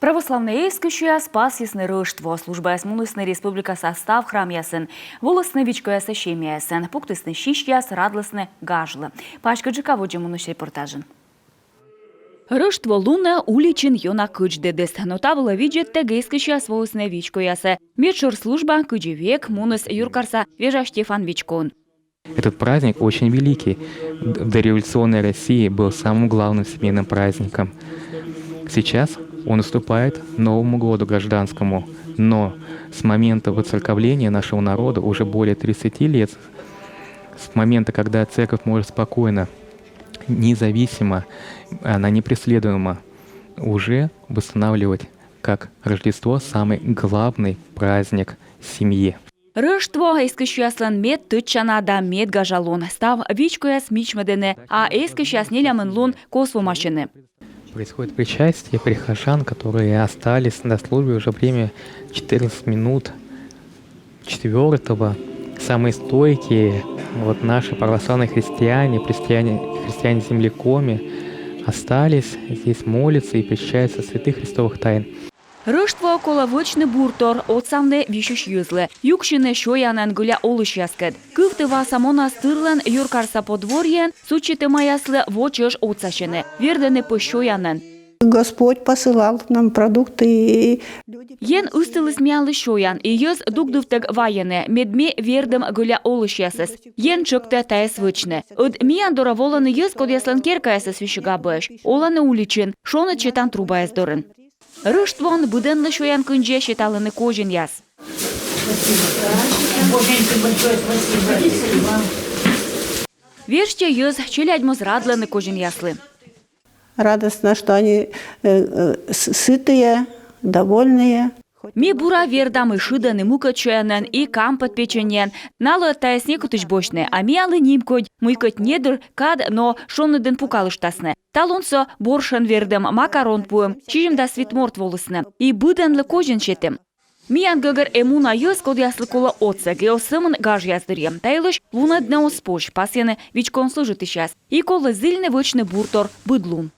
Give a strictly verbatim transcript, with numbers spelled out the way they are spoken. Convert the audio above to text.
Православнӧй эскысьяс пасйисны Рӧштво. Службаяс мунісны республикаса став храмъясын. Волісны вичкоясӧ семьяясӧн, пуктісны сисьяс, радлісны гажлы. Паськыдджыка водзӧ мунысь репортажын. Рӧштво лунӧ уличын ёна кӧдздӧдіс, но та вылӧ видзӧдтӧг эскысьяс волісны вичкоясӧ. Медшӧр служба, кыдзи век, муніс юркарса Вежа Стефан вичкоын. Этот праздник очень великий. В дореволюционной России был самым главным семейным праздником. Сейчас он уступает Новому году гражданскому, но с момента воцерковления нашего народа уже более тридцати лет, с момента, когда церковь может спокойно, независимо, она не преследуема, уже восстанавливать как Рождество самый главный праздник семьи. Рӧштво — эскысьяслӧн мед тӧдчана да медгажа лун. Став вичкояс мичмӧдӧны, а эскысьяс нелямын лун косвомасьӧны. Происходит причастие прихожан, которые остались на службе уже время четырнадцать минут четвёртого. Самые стойкие, вот, наши православные христиане, христиане, христиане-земляковцы остались здесь, молятся и причащаются святых христовых тайн. Рӧштво колӧ вӧчны буртор, отсавны висьысь йӧзлы, юксьыны сёянӧн гыля олысьяскӧд. Кывтываса монастырьлӧн юркарса подворьеын судзсьытӧмаяслы во чӧж отсасьӧны, вердӧны пӧсь сёянӧн. Господь посылал нам продукты, и люди... Ен ыстыліс миянлы сёян, и йӧз дугдывтӧг вайӧны, мед ми вердім гыля олысьясӧс. Ен тшӧктӧ тайӧс вӧчны. Ӧд миян дорӧ волӧны йӧз, кодъяслӧн керкаясыс висьыд абуӧсь. Олӧны уличын, шоныд сетан трубаяс дорын. Рӧштвоын быдӧнлы сёян кындзи сеталӧны козинъяс. Вежсьӧ йӧз, челядь моз радлӧны козинъяслы. Радостно, что они, э, э, с-, сытые, довольные. Ми бура вердам и шыдӧн, и мукӧд сёянӧн, и кампет печеньеӧн. Налы ӧд тайӧс некытысь босьтны, а миянлы нимкодь, мый кӧть недыр кад, но шоныдӧн пукалыштасны. Талун со борщӧн вердім, макарон пуим, сизимдас вит морт волісны. И быдӧнлы козин сетім. Миян гӧгӧр эм уна йӧз, кодъяслы колӧ отсӧг, и оз сӧмын гажъяс дырйи. Та йылысь лунӧдны оз позь, пасйӧны вичкоын служитысьяс. И колӧ зільны вӧчны буртор быд лун.